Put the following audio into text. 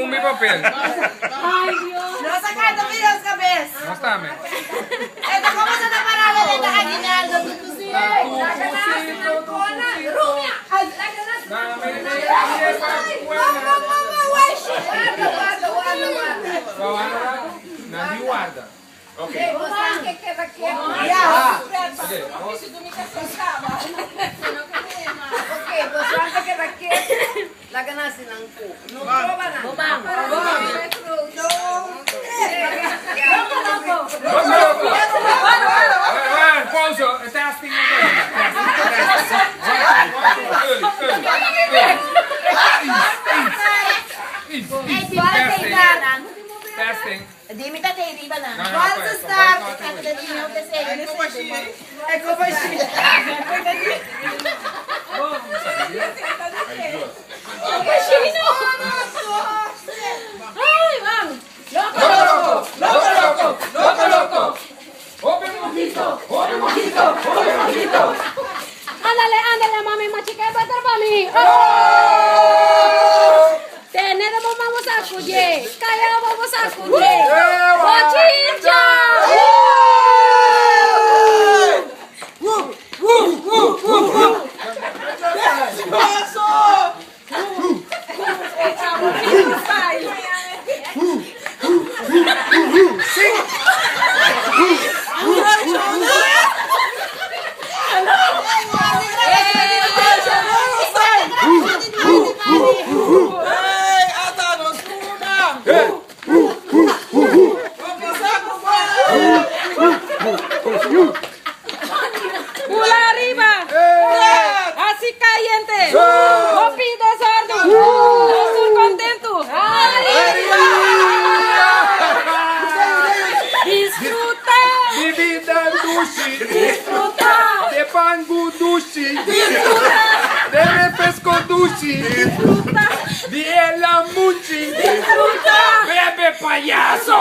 Pumbi papel. Ay, Dios. Nos a canta pidi nos cabes. Nos tambe. Eta como se ta parado den ta aguinaldo tu Na tu pusito, tu pusito. Dame de hierba buena. Wa wak un rato? Nan di warda. Ok. Ya. Ok, nos. Loco loco. Wan, pauze. Testing nog even. Testing, testing. One, one, two, early, early, early. Iets, iets, iets. Testing, testing. Di mi ta te riba na. No, no, False pues, start. pues, Ay, vamos. Loco, Loco, loco, loco, loco, loco. Open mojito, open mojito, open mojito. Ándale, ándale, mami, machica, para mami. Tenemos vamos a cuye. Calla, vamos a cuye. ¡Bochincha! Hey, ata nos una! ¡Pula arriba! ¡Así caliente! ¡Hopi desorden! ¡Nosotros contento! ¡Disfruta! Bibida dushi, ¡Disfruta! de pangu dushi, de refresco dushi, de la muchi, ¡Disfruta! bebe payaso.